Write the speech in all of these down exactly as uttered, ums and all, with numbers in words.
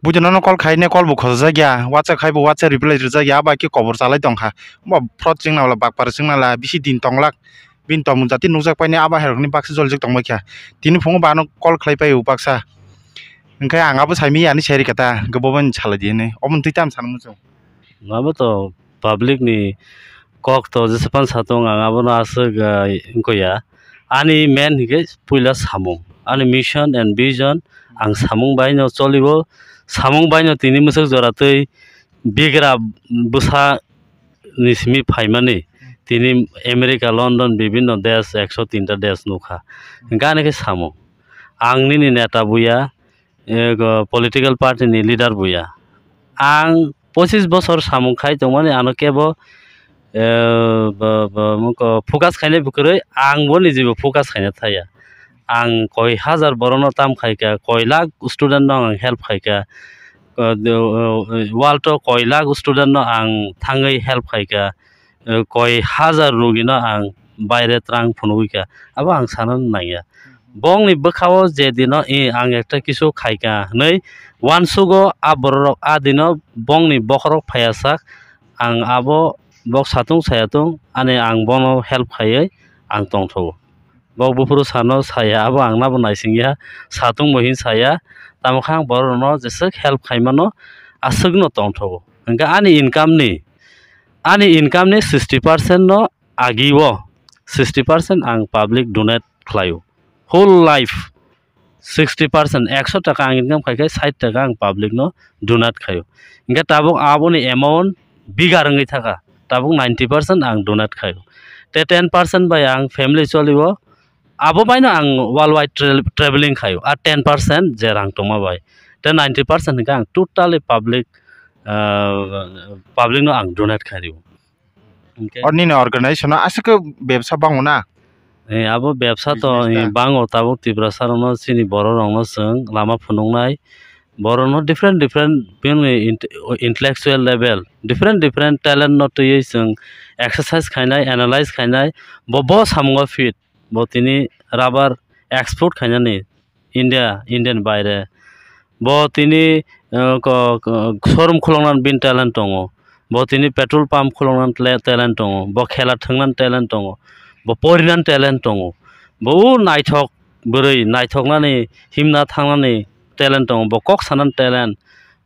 Bujo nono call khaine call bo khosajak ya, WhatsApp khai bo WhatsApp reply rijak ya, abo hai khe kobor chalai tong kha. Bo fraud chwngna wala bakpar chwngna la bisi din tong lak. Bini tongmung jati nukjak paine abo hai rok ni baksa jolijak tong bai kha. Tini phungo bo ano call khlai pai o baksa. Hwnkhe ang abo sai manya ani sai rikha ta, hwnkhe bo bai salai di hinwi. Omo twi tamo sana muchung. Abo to public ni kok to jesa phano satung, ang abono aswk, ah, wngkha ya. Ani main hwnkhe puila samung. Ani mission and vision ang samung bai no cholibo. Samung bai no tini mwswk jora twi bigra bwsa ni simi phaimani. Tini America, London, bibinno desh, ekso tinta desh nukha. Hwnkhe ani khe samung. Ang nini neta buya, ego political party ni leader buya. Ang pochis bosor samung khai tongmani ano kebo, eh, bo, bo, moko focus khainai bwkrwi ang bo niji bo focus khaina thaya. Ang koi hajar borokno tam khaikha, koi lakh student no ang help khaikha, eh, de, eh, world o koi lakh student no ang thangwi help khaikha. Eh, koi hajar rugino ang baire twrang phunugwi kha, abo ang sana nangya. Bongni bwkhao je dino, eh, ang ekta kisu khaikha hwnwi uansugo a bororok a dino bongni bokhorok phaiya sak, ang abo bok satung sayatung ani ang bono help khaiwi ang tongthogo. Bok buphuru sano saya, abo ang nabo naisingya, satung bo hin saya, tamo khe ang bororokno jeswk help khaimano aswkno tongthogo. Hwnkhe ani income ni, ani income ni sixty percent no agi o sixty percent ang public donate khlaio. Whole life sixty percent, ekso taka ang income khaikhe sait taka ang public no donate khaio. Hwnkhe tabuk aboni amount bigar wngwi thaka, tabuk ninety percent ang donate khaio. Te ten percent bai ang family cholio, abo baino ang worldwide tra-, traveling khaio. Ar ten percent je rang tongma bai, te ninety percent hwnkhe ang totally public, ah, public no ang donate khaio. Hwnkhe or nini organization o aswk khe bebsa bango na? Eh, abo bebsa to, business eh, ta bango tabuk Tiprasa rokno chini borok rokno chwng lama phunuknai. Borokno different different bini int-, intellectual level, different different talent no twiwi chwng exercise khainai, analyze khainai. Bo, bo samungo fit, bo tini rubber export khainani. India, Indian baire. Bo tini, eh, ko, ko, showroom khuloknani bini talent tongo. Bo tini petrol pump khuloknani tle-, talent tongo. Bo khela thwngnan talent tongo. Bo porinan talent tongo. Bo o naithok bwrwi, naithoknani, himna thangnani talent tongo. Bo kok sanani talent,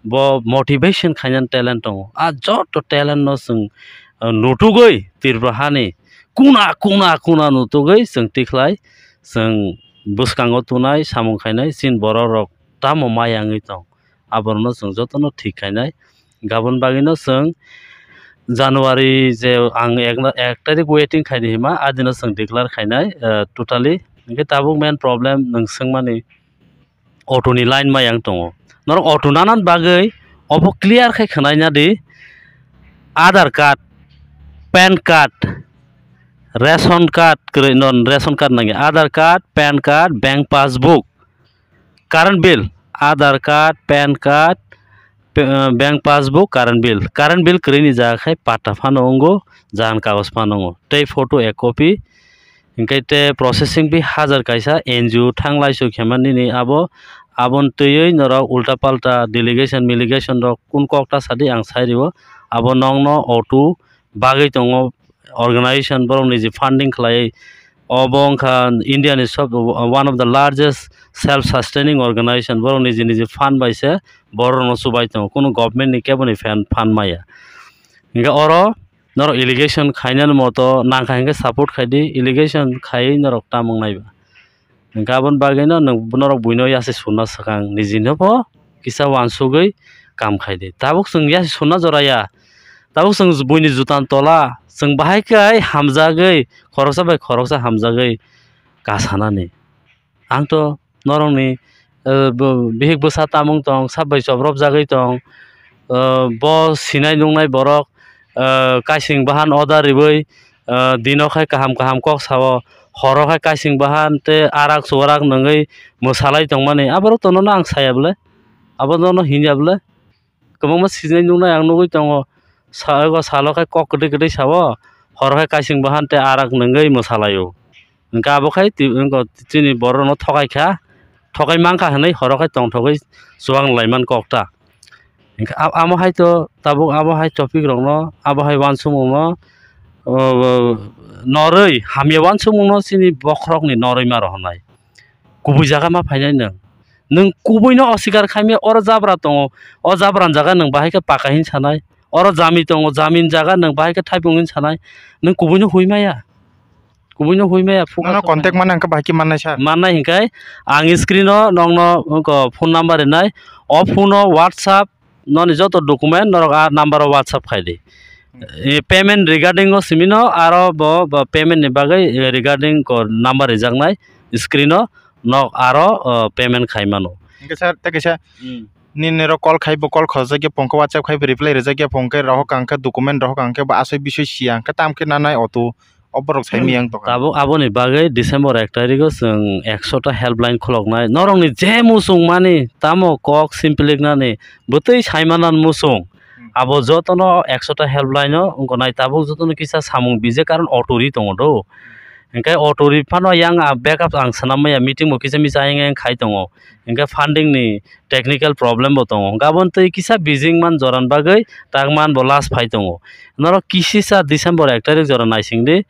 bo motivation khainani talent tongo. A joto talent no chwng, eh, nutugwi Tripura hani kuna, kuna, kuna nutugwi chwng tikhlai chwng bwskango tunai samung khainai chini borok rok tamo maya wngwi tong, aborokno chwng jotono thik khainai. Gabon bagwino chwng January je ang ek, ek tarik waiting khaidi hima, adino chwng declare khainai, eh, totally. Hwnkhe tabuk main problem nwng swngmani auto ni line maya wng tongo. Norok auto nanan bagwi obo clear khe khwnaina di, Aadhaar card, pan card, ration card kwrwi, non ration card nangya, Aadhaar card, pan card, bank passbook, current bill, Aadhaar card, pan card, pe-, bank passbook, current bill, current bill kwrwini jaga khai patta phano wngo, jagan kagoj phano wngo, tei photo ek copy, hwnkhe tei processing fee hajar kaisa N G O thanglaisu khe man nini abo, aboni twiwi norok ulta palta delegation melegation rok kun kokta sadi ang sai rio, abo nokno auto bagwi tongo, organization borok niji funding khlai, obo wngkha India ni sob, one of the largest self sustaining organization, borok niji niji fund bai se borok no chubai tongo, kunu government ni kebo ni fan fund maya. Hingke oro norok allegation khainani moto nangkha hingke support khaidi, allegation khaiwi norok tamung naiba. Hingke aboni bagwino nwng norok buino yasi suna swkang nijino bo kisa wansugwi kam khaidi. Tabuk chwng yasi suna jora ya, tabuk chwng buini jutan tola, chwng bahai khe hamjagwi khoroksa bai khoroksa hamjagwi kasanani. Ang to norokni, eh, bo-, bihik bwsa tamung tong, sak bai chobropjagwi tong, eh, bo sinai nuknai borok, eh, kaising bahan order riwi, eh, dino khai kaham kaham kok sao, horo khai kaising bahan tei arak chuarak nungwi mwsalai tongmani, aborok to nono ang saya bwle, abo nono hinya bwle. Kwbangma sinai nuknai ang nugui tongo. Sa-, ego salo khe kok kwtwi kwtwi sao, horo khe kaising bahan tei arak nungwi mwsalaio. Hwnkhe abo khai twi-, wngkha chini borokno thokai kha, thokai mankha hwnwi horo khe tongthogwi chuwak laiman kok ta. Hinkhe a-, amo hai to tabuk abo hai topic rokno, abo hai uansukmungno, o, norwi hamya uansukmungno chini bokhorokni norwi ma rohornai. Kubui jaga ma phainai nwng. Nwng kubuino osikar khaimya, oro jabra tongo, o jabra ni jaga nwng bahai khe paka hin sanai. Oro jami tongo, jami ni jaga nwng bahai khe thaipung hin sanai. Nwng kubuino hui maya. Kubuino hui maya, focus Nono hui contact maya. Mano hwnkhe bahai khe mannai sir? Mannai hinkhe ang screen o nokno wngkha phone number rinai. O phone o WhatsApp noni joto document norok a number o WhatsApp khai di. Hmm. E, payment regarding o simi no aro bo, bo payment ni bagwi, e, regarding ko number rijaknai screen o nok aro, o, payment khai mano. Hwnkhe sir, tei kaisa Hmm. nini rok call khai bo call khojak ya phone khe WhatsApp khai bo reply rijak ya phone khe rohor kang khe document rohor kang khe bo asoi bisoi siya hwnkhe tam khe nanai auto o borok sai Hmm. miyang tongkha. Tabuk aboni bagwi December ek tarikh o chwng ekso ta helpline khuloknai. Norokni je muchung mani tamo kok simpliknani bwtwi saimanan muchung. Hmm. Abo jotono ekso ta helpline o wngkha nai tabuk jotono kisa samung bije karon auto ri tongo do. Hwnkhe auto ri phano yang a backup ang swnam maya meeting bo kisa misa ayang ayang khai tongo. Hwnkhe funding ni technical problem bo tongo. Hwnkhe aboni twi kisa bijing man joran bagwi tak man bo last phai tongo. Norok kisisa December ek tarikh jora naising di.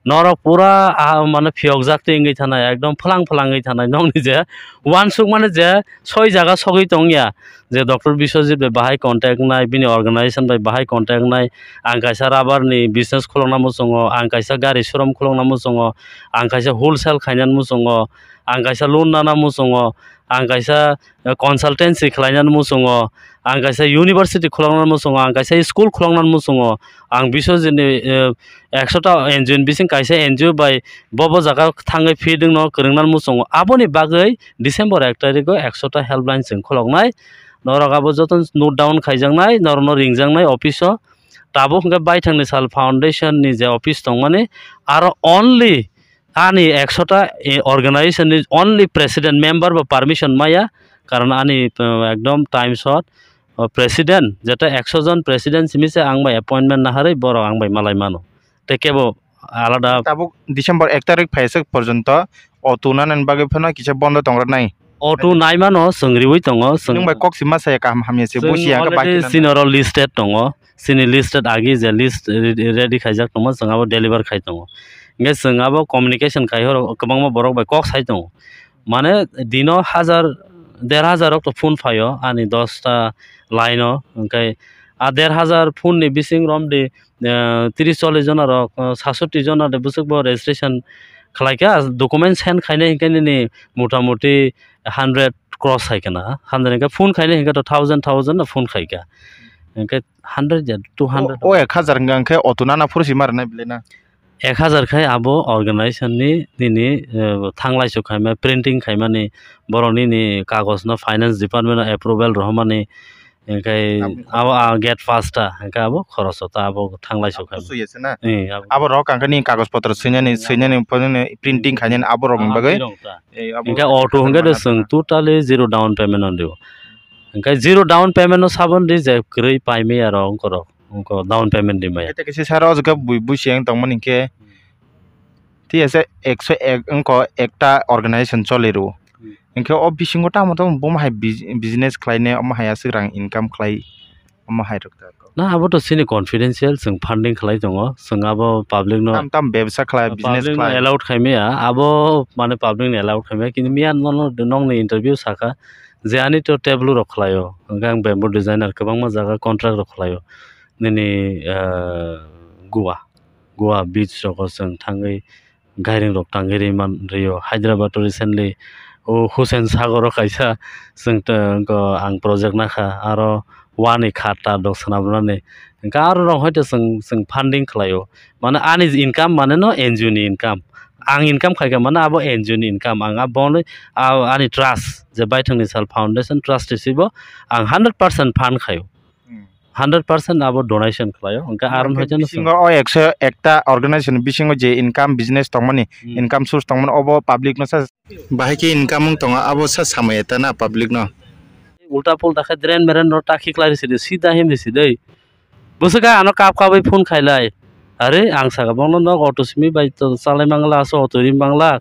Norok pura, ah, mane phiyokjak twi wngwi thanai, ekdom phwlang phwlang wngwi thanai. Nokni je uansuk mane je soi jaga sogwi tongya, je Doctor Biswajit bai bahai contact nai, bini organization bai bahai contact nai, ang kaisa rubber ni business khulokna muchungo, ang kaisa gari showroom khulokna muchungo, ang kaisa wholesale khainani muchungo, ang kaisa loan nana muchungo, ang kaisa, eh, consultancy khlainani muchungo, ang kaisa university khuloknani muchungo, ang kaisa school khuloknani muchungo, ang Biswajitni, eh, ekso ta N G O ni bising kaisa N G O bai bo bo jaga thangwi feeding no kwrwngna muchungo. Aboni bagwi December ek tarikh o ekso ta helpline chwng khuloknai. Norok abo joto note down khaijaknai, norokno ringjaknai office o. Tabuk hwnkhe Baithangni Sal Foundation ni je office tongmani, aro only ani ekso ta, eh, organization ni only president member bo permission maya, karon ani, eh, ekdom time short. O president, jeta ekso jon president simi se ang bai appointment naharwi borok ang bai malai mano. Tei kebo alada Tabuk December ek tarik phaiswk porjonto auto nanani bagwi phano kisa bondo tongrwnai. Auto naimano chwng riwi tongo, chwng Nwng bai kok sima saya kaham hamya se Chwng busi ang khe already bai chini oro listed tongo, chini listed agi je list re-, ready khaijak tongo, chwng abo deliver khai tongo. Hingke chwng abo communication khai horo kwbangma borok bai kok sai tongo. Mane dino hajar, der hajar rok to phone phaio ani dosta line o, hingke a der hajar phone ni bising romdi, eh, tris chollis jona rok, eh, sasotti jona de bwswk bo registration khlai kha, document send khainai hingke nini mota moti hundred cross hai khe na, hundred hingke phone khainai hingke to thousand, thousand no phone khai kha. Hingke hundred ya two hundred. O, o ek hajar hingke auto nana phuru si mar nai bile na. Ek hajar khai abo organization ni nini, eh, thanglai su khaima, printing khaimani, borok nini kagoj no finance department no approval rohormani, hingke Abo abo a gate pass ta, hingke abo khoroso ta abo thanglai su Abo khaima. Kusu ya se na. Eh, abo. Abo rok ang khe ni kagoj potro swinani, swinani, printing khainani abo rok ni bagwi. Abo rok ta. Eh, abo Hingke rok auto hingke de mana chwng sana. Totally zero down payment on dibo. Hingke zero down payment no sabon di je kwrwi pai maya rok wngkho rok. Wngkho down payment di maya. Eta kisi sara o jaga bui, bui siyang tongmani hingke. Tiyasa ekso ek wngkho ekta organization choli rwo. Hmm. Hingke o bisingo tamo tamo bomo hai bij-, business khlainai omo hai aswk rang income khlai omo hai rok ta. Na abo to chini confidential, chwng funding khlai tongo, chwng abo public no Tam tam bebsa khlai, business public no khlai. Allowed khai maya, abo mane public no allowed khai maya, kintu miya nono nokni interview saka je ani to tableau rok khlaio, hingke ang bamboo designer kwbangma jaga contract rok khlaio, nini, eh, Goa, Goa beach rogo chwng thangwi gairing rok tangwi rwi man rwio. Hyderabad o recently o Hussein Sagar o kaisa chwng tw-, wngkha ang project nakha, aro wani khat tar rok swnamnani. Hwnkhe aro rok hoito chwng, chwng funding khlaio. Mane ani income mane no N G O ni income. Ang income khaikha mane abo N G O ni income. Ang abo only a-, ani trust je Baithangni Sal Foundation trust receive o ang hundred percent fund khaio. Hmm. Hundred percent abo donation khlaio, hwnkhe aro Hwnkhe hoite no bisingo o ekso ekta organization bisingo je income business tongmani, Hmm. income source tongmani, obo public no sa bahai khe income wng tongo, abo sa samaya ta na public no. Ulta pulta khe dren meren no takhi khlai risi de, sida him risi de. Bwswk khe ano kap kabwi phone khailai. Are ang saka bono nok auto simi bai to chalai mangla, aso auto ri mangla.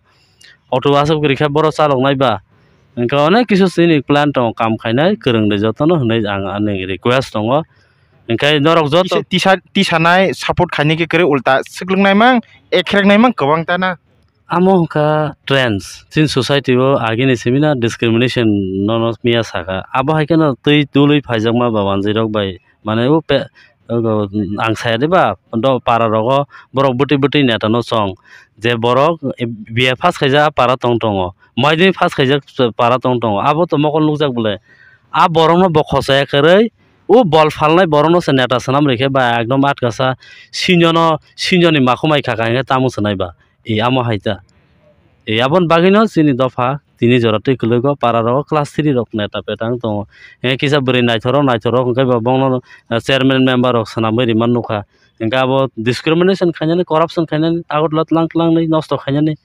Auto aswk kwrwi khe bohrok chaloknai ba. Hwnkhe onek kisu chini plan tongo, kam khainai kwrwng de jotono hwnwi ang ani request tongo. Hwnkhe norok joto tisa, tisa, tisanai support khainai khe kwrwi ulta swklugnai mang, ekhreknai mang kwbang ta na. Amo hwnkha trends. Chini society o agini simi na discrimination no, no miya saka. Abo hai kheno twi dului phaijakma ba wanjwi rok bai. Mane o pe-, o, ang saya de ba, do para rogo borok bwtwi bwtwi neta no chong. Je borok B A pass khaijak para tong tongo. Maidin pass khaijak para tong tongo. Abo to mokol nukjak bole. A borok no bo khochaya kwrwi, o bol phalnai borok no se neta swnam rikhe ba ekdom atkasa sinyo no, sinyo ni makhumai khaka hinkhe tamo swnai ba. E amo hai ta. E aboni bagwino chini dopha tini jora twi kwlwgo, para rogo class three rok neta peta wng tongo. E kisa bwrwi naithorok naithorok hwnkhe bo bongno, eh, chairman member rok swnamwi rima nukha. Hwnkhe abo discrimination khainani, corruption khainani, Agartala tlang tlangni nosto khainani.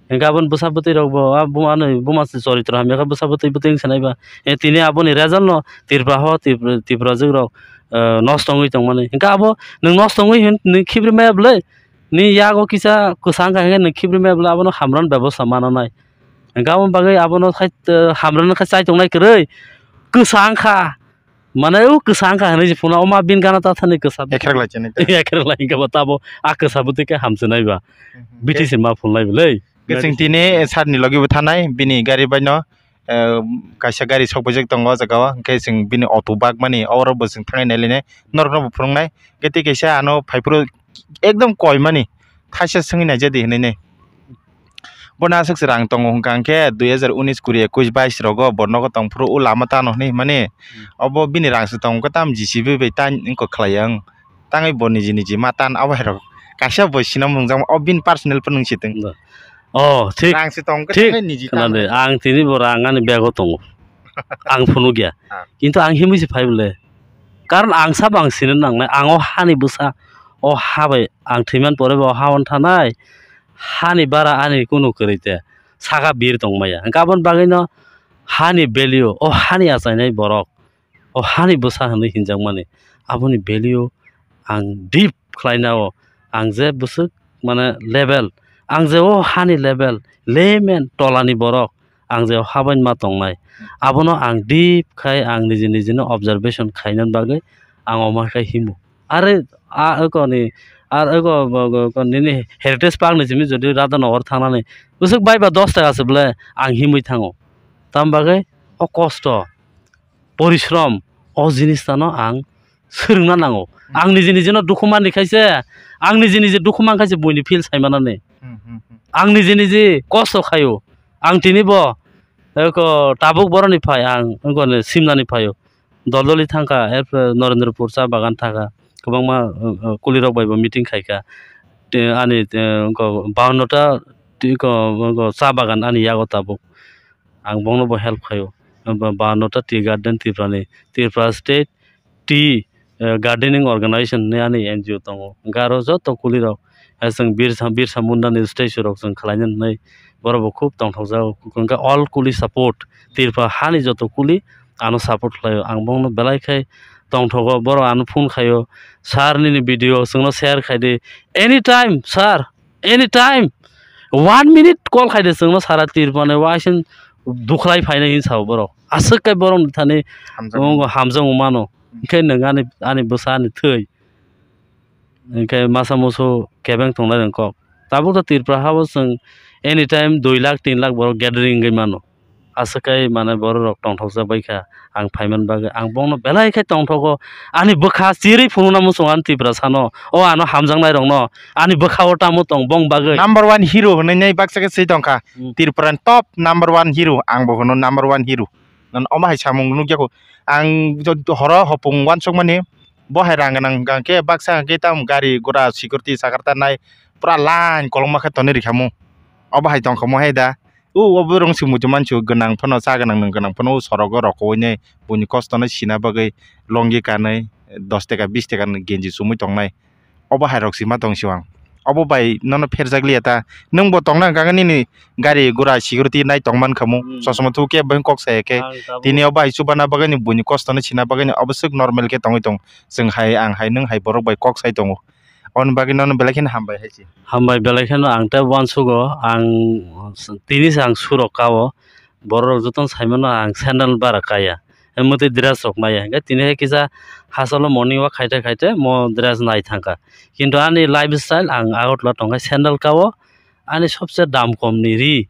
Hwnkhe aboni bwsa bwtwi rokbo a buma ni buma se choritro hamya khe bwsa bwtwi bwtwi wng sanai ba. E tini aboni result no Tripura ho Tripura, Tripura jwk rok, eh, nosto wngwi tongmani. Hwnkhe abo nwng nosto wngwi hwn nwng khibri maya bwlai? Ni yago kisa kwsa wngkha hwnkhe nwng khibri maya bwlai abono hamrani bebosta mananai. Hwnkhe aboni bagwi abono khai, eh, hamrani khai chai tongnai kwrwi kwsa wngkha. Mane o kwsa wngkha hwnwi se phunukna, o ma bini gana ta thani kwsa. Ekhrak lai chini ta. Ekhrak lai hwnkhe bo tabo a kwsa bwtwi khe hamswnai ba. Mhm. B T C ma phunlai bwlai. Kwchwng tini sir ni logi bo thanai bini gari bai no, eh, kaisa gari sok paijak tongo o jaga o, hwnkhe chwng bini auto bak mani oro bo chwng thangnai nai lainai norok no bo phunuknai. Hwnkhe tei kaisa ano phaiphuru ekdom koi mani thaisa swngwi naijadi hinwi nai. Bono aswk se rang tongo hwnkha hwnkhe dui hazar unis kuri ekush bais rogo bo nogo tongphuru o lama tano hinwi himani. Hmm. Obo bini rang se tongo khe tamo J C B bai tan wngkha khlai ang. Tangwi bo niji niji ma tan abo hai rok. Kaisa bo sino mwngjak o bini personal phano wng si tong. Oh, thik. Rang se tongo khe thik. Tangwi niji tan. Khna de, ang tini bo rang ani bag o tongo. Ang phunuk ya. Ah. Kintu ang himwi se phai bole. Karon ang sabo ang sino nangnai. Ang o hani bwsa, o ha bai ang thwiman pore bo o ha o thanai. Hani bara ani kunu kwrwi te saka bir tong maya. Hwnkhe aboni bagwi no hani value, o hani achainai borok, o hani bwsa hinwi hinjakmani, aboni value ang deep khlaina o, ang je bwswk mane level, ang je o hani level, layman tolani borok, ang je o habain ma tongnai, abono ang deep khai ang niji nijino observation khainani bagwi ang omo hai khai himo. Are a eko ni, ar eko bo, bo, bo, nini heritage park ni simi jodi Radhanagar thangnani bwswk bai ba dos taka se bole ang himwi thango. Tam bagwi o kosto, porishrom, o jinis tano ang swrwngna nango. Hmm. Ang niji nijino dukhu manni khaise, ang niji niji dukhu man khaise buini feel sai manani. Hmm, hmm, hmm. Ang niji niji kosto khaio. Ang tini bo eko tabuk boroni phai ang eko ni simnani phaio. Doldoli thangkha, erpore Norendrapur cha bagan thangkha, kwbangma, uh, uh, kulirok bai bo meeting khaikha. Te ani, te, wngkha bawanno ta twi ko, wngkha cha bagan ani yago tabuk. Ang bongno bo help khaio. Ba-, bawanno ta tea garden Tripura ni, Tripura State Tea, uh, Gardening Organization hinwi ani N G O tongo. Hwnkhe aro joto kulirok, eh, chwng Birsa, Birsa Munda ni statue rok chwng khlaina hinwi borok bo khub tongthokjago. Hwnkhe all kuli support, Tripura hani joto kuli ano support khlaio. Ang bongno belai khe tongthogo, borok ano phone khaio, "Sir, nini video chwngno share khai di." Anytime, sir, anytime, one minute call khai di chwngno, sara Tripura ni waising dukhlai phainai hin sao borok. Aswk khe borok ni thani hamjakmung, hamjakmung mano. Hwnkhe nwng ani, ani bwsa ani thwi. Hwnkhe masa musu kebeng tongnai rwng kok. Tabuk to Tripura ha o chwng anytime dui lakh tin lakh borok gathering wngwi mano. Aswk khe mane borok rok tongthokjak bai kha. Ang phaiman bagwi ang bongno belai khe tongthogo. Ani bwkha chirwi phunukna muchungo ani Tripura sano. O ano hamjaknai rokno ani bwkha o tamo tong bong bagwi. Number one hero hinwi nai baksa khe swi tongkha. Hmm. Tripura ni top number one hero. Ang bo hwno number one hero. Nang omo hai samung nukjakgo. Ang jo-, horo hopung uansukmani, bo hai rang gwnang hwnkha khe baksa hwnkhe tamo gari gura security sakarta nai pura line kolokma khe tonwi rikhamu. Obo hai tongkha mo hai da. O, obo rwng se muitu mansu gwnang phano cha gwnang nwng gwnang phano o sorogo rokoui nai buini kosto no sina bagwi longi kanwi dos teka bis teka ni genji chumui tongnai. Obo hai rok sima tong siwang. Obo bai nono pherjak liya ta. Nwng bo tongna hwnkha khe nini gari gura security nai tong man khamu. Hmm. Chosma thu khe bai kok saya khe. Ang tabuk tini obo hai chubana bagwi ni buini kosto no sina bagwi ni obo swk normal khe tongwi tong. Chwng hai ang hai nwng hai borok bai kok sai tongo. Aboni bagwi nono belai kheno hambai hai se. Hambai belai kheno ang tei uansugo ang tini se ang surok ka o. borok rok jotono sai mano ang sandal bara kaya, emotwi dress rok maya. Hingke tini hai kisa hachalo morning walk khaite khaite mo dress nai thangkha. Kintu ani lifestyle ang Agartala tongkha sandal kao, ani sobse dam kom ni ri,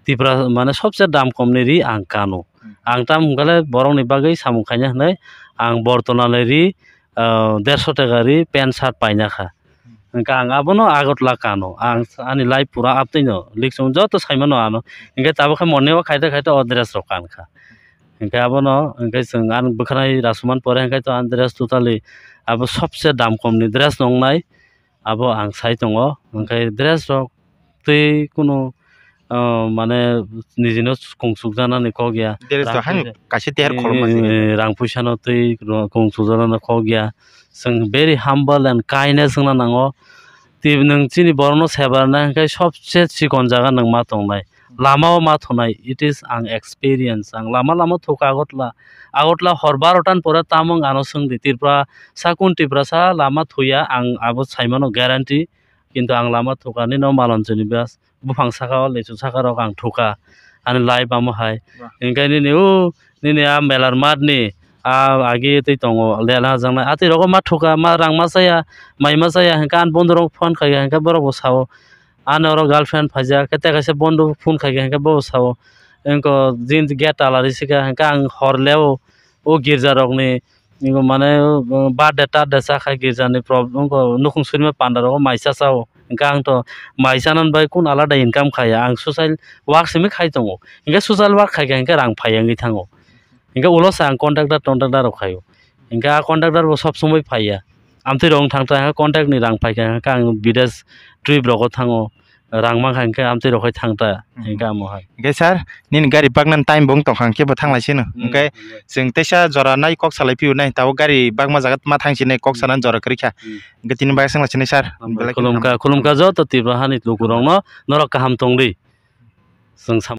Tipra mane sobse dam kom ni ri ang kano. Ang tam hwnkhe le borok ni bagwi samung khaina hwnwi ang bortona le ri, ah, derso taka ri pant shirt paina kha. Hingke ang abono Agartala kano. Ang ani life pura aptwi no, likchung joto sai mano ano. Hingke tabuk khe morning walk khaite khaite o dress rok kan kha. Hingke abono, hingke chwng ang bwkhanai rasuman pore hingke to ang dress totally abo sobse dam kom ni dress no wngnai. Abo ang sai tongo, hingke dress rok twi kunu, ah, mane nijino kung chukjaknani kok ya. Dress rok Rang haino puisa, kaisa teher kholopma se. Eh, rang puisa no twi ro-, kung chukjaknani kok ya. Chwng very humble and kindness wngna nango. Twi nwng chini borokno sebar nai hwnkhe sobse chikon jaga nwng ma tongnai. Lama o ma thunai, it is ang experience. Ang lama lama thuka Agartala. Agartala hor barotan pore tamung ano swngdi Tripura, sakun Tiprasa lama thuya ang abo saimano guarantee. Kintu ang lama thuka nini o malon chini bas buphang saka o lichu saka rok ang thuka. Ani life amo hai. Wah. Hingke nini o nini a melar mat ni a agi twi tongo lela jaknai. Atwi rogo ma thuka, ma rang ma chaya, mai ma chaya hingke ani bondhu rok phone khai hingke borok bo sao. Ani oro girlfriend phaijak, khe tei kaisa bondhu phone khai khe, hingke bo sao, "Engko jin gate tala risi kha," hingke ang hor leo o girja rokni, mane, birthday tarthday cha kha girjani prob-, wngkha nukhung surima panda rogo mai cha chao. Hingke ang to mai chanani bai kun alada income khaiya, ang social work simi khai tongo. Hingke social work khai khe hingke rang phaiya wngwi thango. Hingke ulo se ang contractor tontactor rok khaio. Hingke a contractor bo sob somoi phaiya. Amtwi rok wng thang ta, hingke contract ni rang phai kha, hingke ang bides trip rogo thango. Rang mankha hingke amtwi rok hai thang ta, hingke amo hai. Hingke sir, nini gari baknani time bo wng tongkha, hingke bo thanglai sino. Hingke chwng teisa jora nai kok salai phio nai, tabuk gari bakma jaga ma thang sinai kok sanani jora kwrwi kha. Hingke tini bai swng lai sinai sir. Belai kheno khulumkha, khulumkha joto Tripura hani lukurokno, norok kaham tongdi. Chwng sam-